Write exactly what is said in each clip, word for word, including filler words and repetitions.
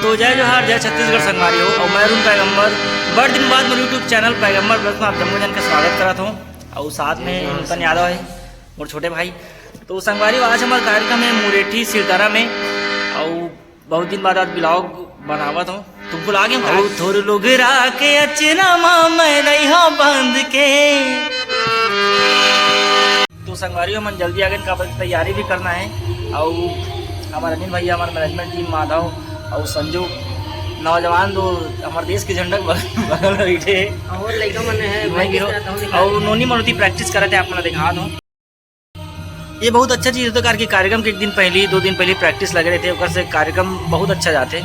तो जय जोहार, जय छत्तीसगढ़ संगवारी हो, अउ मैं अरुण पैगंबर। बड़ दिन बाद मोर YouTube चैनल पैगंबर ब्लॉग्स में आप जम्मो जन के स्वागत करत हूँ, अउ साथ में नूतन यादव है, मोर छोटे भाई। तो संगवारी हो, आज हमार कार्यक्रम है मुरेठी सिलतारा में, अउ बहुत दिन बाद आज ब्लॉग बनावत हूँ, तो भुला गए हम। अउ थोर लोग राके अचरा मा मैं रही हूँ बंद के। तो संगवारी हो, हमन जल्दी आ गए, काबर तैयारी भी करना है। अउ हमारे अनिल भैया, हमारे मैनेजमेंट टीम, माधव अउ संजू, नौजवान दो हमारे देश के झंडा के बगल बगल में बैठे हैं। और लइका मन है, वही गिरो। अउ नोनी मन उती प्रैक्टिस करत है, आप मन ला दिखा दो। ये बहुत अच्छा चीज होता है, कारण कि कार्यक्रम के एक दिन पहले, दो दिन पहले प्रैक्टिस लगे रहते हैं, ओकर से कार्यक्रम बहुत अच्छा जाते।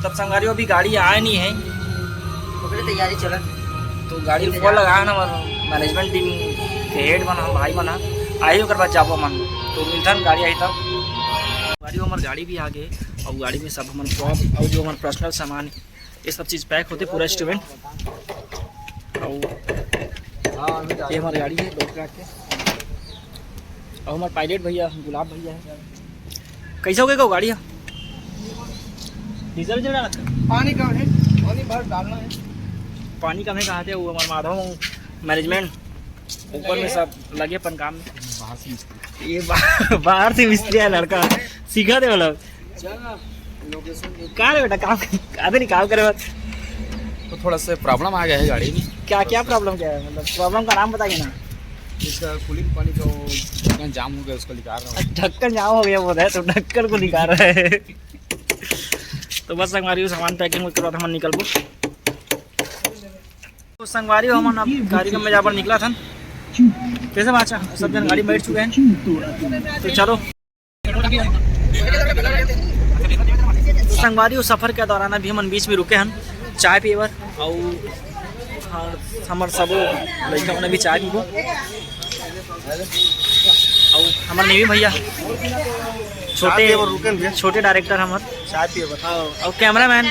तब संगवारी हो, अभी गाड़ी आए नहीं है, ओकरे तैयारी चलत। तो गाड़ी इंतजार। फोन लगा है ना, हमार मैनेजमेंट टीम के हेड मन, हम भाई मन ह, आही ओकर बाद जाबो मन। तो मिलथन गाड़ी आई तब। गाड़ी, हमार गाड़ी भी आ गए, और गाड़ी में सब हमार प्रॉप और जो हमार पर्सनल सामान, ये सब चीज पैक होते, पूरा इंस्ट्रूमेंट। और ये हमार गाड़ी है, बैठ के। और हमार पायलट भैया गुलाब भैया है। कैसे हो गए गाड़ी? डीजल उजल डालत है? पानी कम है, पानी भर डालना है। पानी कम है, कहा थे वो हमार माधव मैनेजमेंट ऊपर में सब लगे अपन काम में। ये बा-, बाहर से मिस्त्री है लड़का, सीखा थे मतलब। का रे बेटा, काम, अबे नहीं, काम करे बस। तो थोड़ा सा प्रॉब्लम आ गया है गाड़ी में। क्या, क्या प्रॉब्लम क्या है? मतलब प्रॉब्लम का नाम बताइए ना। इसका कूलिंग पानी का वो ढक्कन जाम हो गया, उसको निकाल रहा हूँ। ढक्कन जाम हो गया बोल रहा है, तो ढक्कन को निकाल रहा है। तो बस संगवारी हो, सामान पैकिंग के बाद हम निकलबो। तो संगवारी हो, हमन अब कार्यक्रम में जाबर निकला था। कैसे बाचा? सब जन गाड़ी में बैठ चुके हैं, तो चलो। संगवारी हो, सफर के दौरान अभी हमन बीच में रुके हन चाय पिए बर, अउ हाँ, हमर सबो लइका मन भी चाय पीबो। अउ हमर नेवी भैया, छोटे, चाय पिए बर रुके हन भैया। छोटे डायरेक्टर हमर। चाय पिए बर। हाँ, अउ कैमरामैन,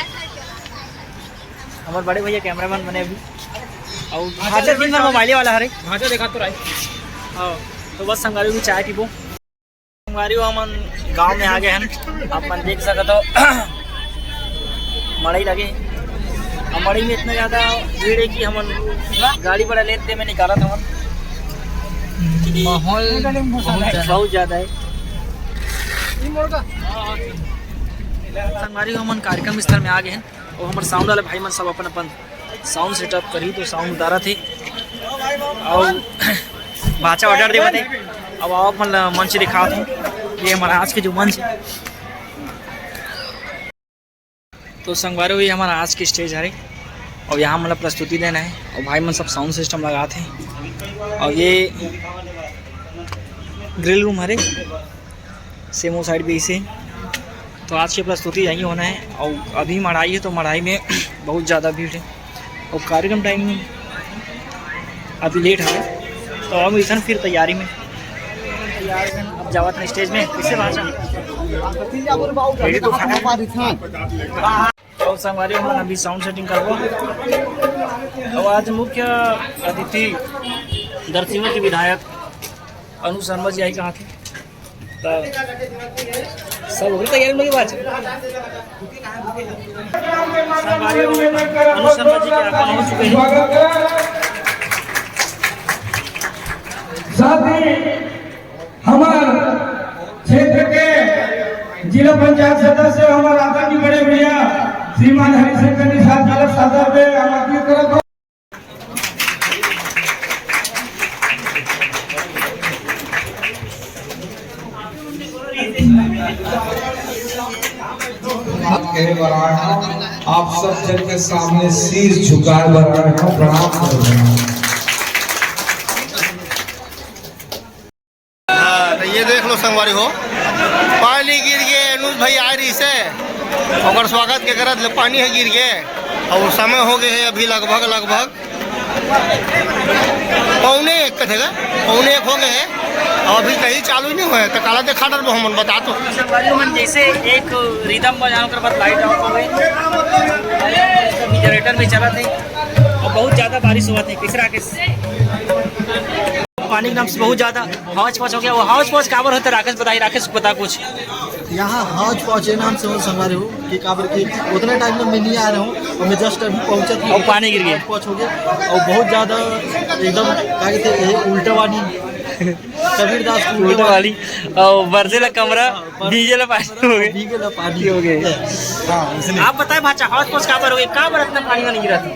हमर बड़े भैया कैमरामैन बने अभी। अउ भांचा दिन भर मोबाइले वाला हरे। भांचा देखा तो रहे। हाँ, तो बस संगवारी भी चाय पीबो। संगवारी हो, हमन गांव में आ गए हैं, आप मन देख सकत हो। मड़ई लगे, अब मड़ई में इतना ज्यादा भीड़ है कि हमन गाड़ी बड़ा लेते में निकालत हमन। माहौल बहुत ज्यादा है। संगवारी हो, हमन कार्यक्रम स्थल में आ गए हैं। अउ हमर साउंड वाले भाई मन सब अपन अपन साउंड सेटअप करही, तो साउंड उतारत हे। अउ भांचा ऑर्डर देवत हे। अब आप मन ला मंच दिखात हूँ, ये हमर आज के जो मंच हे। तो संगवारी हो, ये हमर आज के स्टेज हरे, अउ यहाँ मतलब प्रस्तुति देना हे, अउ भाई मन सब साउंड सिस्टम लगात हे, अउ ये ग्रिल रूम हरे। सेम वो साइड भी इसे। तो आज की प्रस्तुति यही होना है। और अभी मढ़ाई है, तो मढ़ाई में बहुत ज़्यादा भीड़ है और कार्यक्रम टाइम अभी लेट है, तो हम इधर फिर तैयारी में। अब जावत ना स्टेज में, किससे भाषण? और संगवारी, हम अभी साउंड सेटिंग करबो। और आज मुख्य अतिथि दरसिंगा के विधायक अनुज शर्मा जी आई कहा थे। तो सब हो गई तैयारी, मेरी बात। संगवारी, अनुज शर्मा जी के आगमन हो चुके हैं। साथ ही हमार क्षेत्र के जिला पंचायत सदस्य, हमार आदरणीय बड़े भैया श्रीमान हरिशंकर जी साहब, गलत सादर में हम अपनी तरफ बात कहे बर आए हंव, आप सब जन के सामने शीश झुकाए बर आए हंव, प्रणाम करे बर आए हंव। हाँ, तो ये देख लो संगवारी हो, पानी गिर गए, अनुज भाई आए रही से, ओकर स्वागत के करत ले पानी है गिर गए, और समय हो गए है अभी लगभग, लगभग पौने एक कथे का, पौने एक हो गए है, और अभी कहीं चालू ही नहीं हुआ है, तो काला देखा डरबो हमन, बता तो। संगवारी मन जैसे एक रिदम बजाओ, ओकर बाद लाइट ऑफ हो गई, अभी जनरेटर भी चलत है और बहुत ज़्यादा बारिश हुआ थे। किस राकेश? पानी के नाम से बहुत ज्यादा हौच पौच हो गया। वो हौच पौच काबर होता, राकेश बताइए, राकेश बता कुछ। यहाँ हौच पौच ये नाम से मैं संगवारी हूँ कि काबर कि उतना टाइम में मैं नहीं आ रहा हूँ और मैं जस्ट अभी पहुँचा था। और पानी गिर गया। हौच पौच हो गया और बहुत ज़्यादा एकदम क्या कहते हैं, ये उल्टा वाली, कबीर दास की उल्टा वाली। और बरसे ला कमरा, भीजे ला पानी हो गए। भीगे ला पानी हो गए। हाँ, उसने आप बताए भाचा, हौच पौच काबर हो गए, काबर इतना पानी में नहीं गिरा था?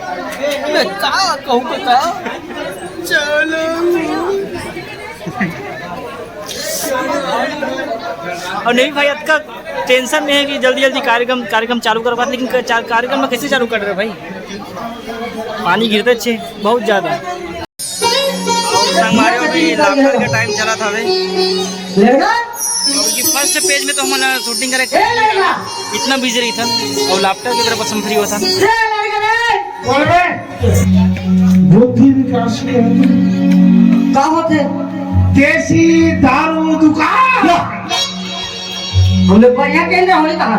मैं का कहूँ बता। चलो। और नहीं भाई, अतका टेंशन में है कि जल्दी जल्दी कार्यक्रम कार्यक्रम चालू करवा, लेकिन क-, चा-, कार्यक्रम में कैसे चालू कर रहे हो भाई? पानी गिरते छे बहुत ज्यादा। संगवारी, अभी लाफ्टर के टाइम चला था भाई, क्योंकि फर्स्ट पेज में तो हमन शूटिंग करे थे, इतना बिजी रही था और लाफ्टर की तरफ से हम फ्री हुआ था। बोल बे। बुद्धि विकास के का होथे? देसी दारू दुकान। हमने बढ़िया के ना होले कहा।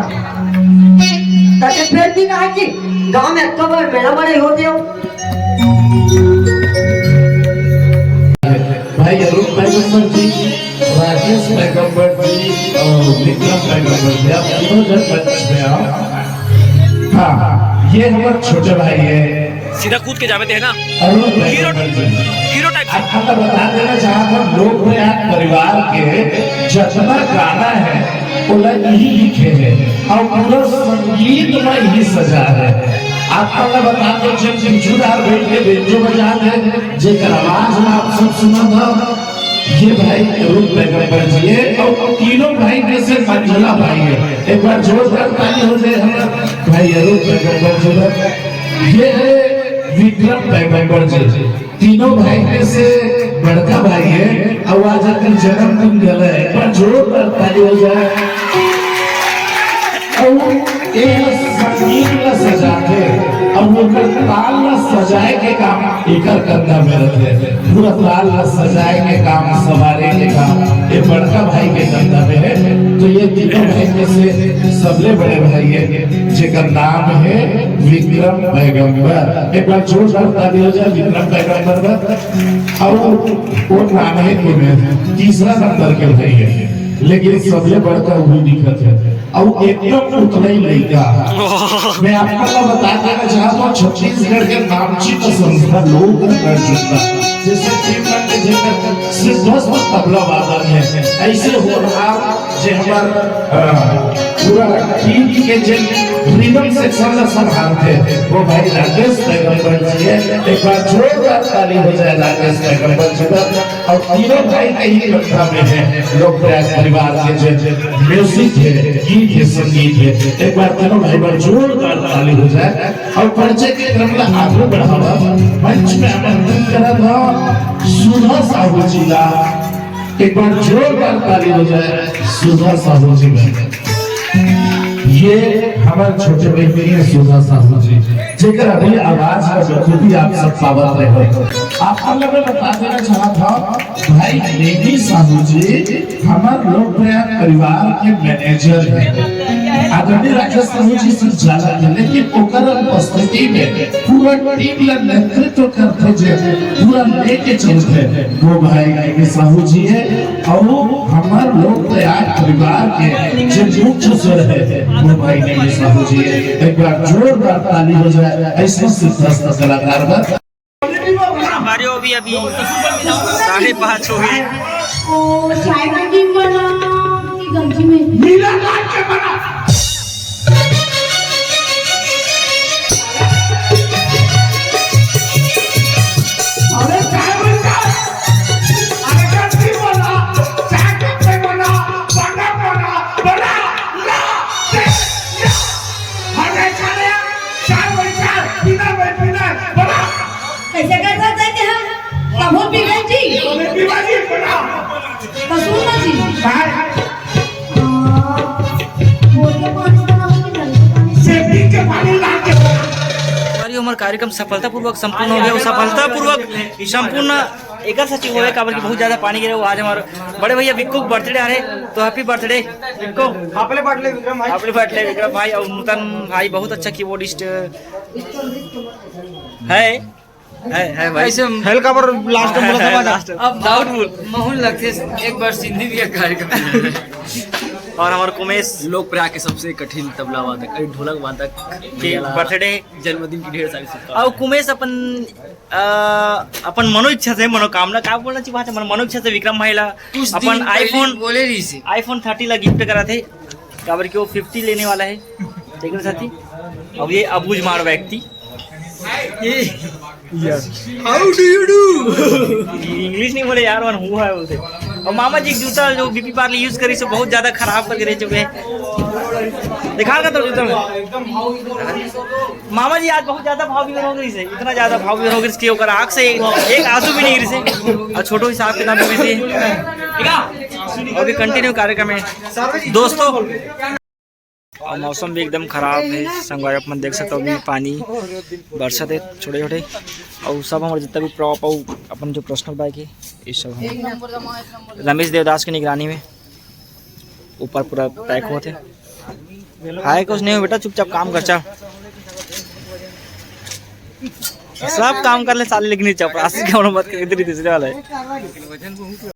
ताके फिर भी कहा कि गांव में कबर मेला बड़े होते हो। भाई अरुण पैगंबर जी, राकेश पैगंबर जी और विक्रम पैगंबर जी, आप तीनों जन मंच में आओ। हाँ, ये हमारे छोटे भाई है। सीधा कूद के जावे थे ना। अरुण हीरो, पैगंबर जी। Hero type. आप, आपको बता देना चाहता हूँ, लोक प्रयाग परिवार के जितना गाना है, वो यही लिखे हैं और पूरा संगीत में यही सजा है। आपको मैं बता दो, जब बिच्छूदार बैठ के बेंजो बजा रहे, जेकर आवाज में आप सब सुना था, ये भाई अरुण पैगंबर जी है और तीनों भाई में से मंझला भाई है। एक बार जोरदार ताली हो जाए हमारा भाई अरुण पैगंबर जी का। ये है विक्रम पैगंबर जी, तीनों भाई में से बड़का भाई है और आज अपने जन्मदिन गला है। एक बार जोरदार ताली हो जाए। और ये संगीत ला सजाथे, अब ओकर ताल ला सजाए के काम एकर कंधा में रथे। पूरा ताल ला सजाए के काम, संवारे के काम ये बड़का भाई के कंधा में है। तो ये तीनों भाई में से सबले बड़े भाई है, जेकर नाम है विक्रम पैगंबर। एक बार जोरदार ताली हो जाए विक्रम पैगंबर पर। और वो नाम है कोने, तीसरा नंबर के भाई है, लेकिन सबले बड़का वही दिखत है। और एकदम उतना ही लड़का। मैं आपको तो बता देना चाहता हूँ, छत्तीसगढ़ के नामचीन संस्था लोक नृत्य संस्था, जैसे टीम मंडल, जेकर सिद्धस्थ तबला वादन है, ऐसे हो रहा जे हमार, अ, पूरा टीम के जे रिदम सेक्शन ला संभालथे, वो भाई राकेश पैगंबर जी है। एक बार जोरदार ताली हो जाए राकेश पैगंबर जी का। और तीनों भाई के ही कंधा में है लोक प्रयाग परिवार के जे म्यूजिक है, गीत है, संगीत है। एक बार तीनों भाई पर जोरदार ताली हो जाए और परिचय के क्रम ला आगू बढ़ावा। मंच में आमंत्रित करत हौं सुधा साहू जी ला। एक बार जोरदार ताली हो जाए सुधा साहू जी में। ये हमारे छोटे बहनी है सुधा साहू जी, जेकर अभी आवाज का बखूबी आप सब पावत रहे हो। आप लोग मैं बता देना चाहत हौं, भाई नेगी साहू जी हमार लोक प्रयाग परिवार के मैनेजर है। आदरणीय राकेश साहू जी सिर्फ जानत है, लेकिन ओकर उपस्थिति में पूरा टीम ला नेतृत्व करथे जे, पूरा लेके चलथे, वो भाई नेगी साहू जी है। और हमार लोक प्रयाग परिवार के जे मुख्य स्वर है, वो भाई नेगी साहू जी है। एक बार जोरदार ताली हो जाए ऐसे सिद्धस्थ कलाकार पर। हमारे वो भी अभी साढ़े पाँच हो गए। ओ, चाय का टीम बना कि गमछी में? नीला लाल के बना। अरे चाय बन जाए। अरे गमछी बना, चाय कप पे बना, बना, बना, बना, ला, दे, ला। अरे चाय, चाय बन जाए, पीना बन, पीना, बना। कैसे कर सकते हैं हम? प्रभु पीवन जी। अरे पीवन जी, बना। कसूर जी। चाय। सेफ्टी के पानी ला के। और ये हमार कार्यक्रम सफलतापूर्वक संपूर्ण हो गया। सफलतापूर्वक संपूर्ण एकर सचिव होवे, काबर कि बहुत ज्यादा पानी गिरे। आज हमारे बड़े भैया विक्कू के बर्थडे आ रहे, तो हैप्पी बर्थडे विक्कू। आपले बाटले विक्रम भाई। आपले बाटले विक्रम भाई और नूतन भाई बहुत अच्छा कीबोर्डिस्ट है। है, है भाई। ऐसे हल्का पर लास्ट में बोला था। लास्ट। अब डाउटफुल। महून लगथे एक बार सिंधी भी एक कार्यक्रम। और हमर कुमेश लोक प्रयाग के सबसे कठिन तबला वादक, अरे, ढोलक वादक के भैया ला birthday। जन्मदिन की ढेर सारी शुभकामनाएं। और कुमेश अपन, अ, अपन मनोइच्छा से, मनोकामना का बोलना चाहिए वहाँ से, मन-, मनोइच्छा से विक्रम भाई ला कुछ दिन अपन पहले iPhone, बोले रही से। iPhone thirty ला gift करा थे, काबर कि वो fifty लेने वाला है, ठीक है साथी। अब ये अबूझ मार व्यक्ति। How do you do? English नहीं बोले यार, मन हुआ है बोलते। और मामा जी एक जूता जो बीपी पार्ले use करी से बहुत ज्यादा खराब करके रह चुके हैं। दिखा का तो जूता में। मामा जी आज बहुत ज्यादा भाव विभोर हो गई से, इतना ज्यादा भाव विभोर हो गई कि ओकर आँख से एक आंसू भी नहीं गिरी से। और छोटो हिसाब किताब भी थी। अभी continue कार्यक्रम है दोस्तों। और मौसम भी एकदम खराब है संगवारी, अपन देख सकते हो अभी पानी बरसत है छोटे छोटे। और सब हमारे जितना भी prop और अपन जो personal bike है, ये सब हम रमेश देवदास की निगरानी में ऊपर पूरा pack होते। हाय कुछ नहीं हो बेटा, चुपचाप काम कर, चल। सब काम कर ले साले, लेकिन ये चपरासी का मत कर, इधर ही दूसरे वाला है।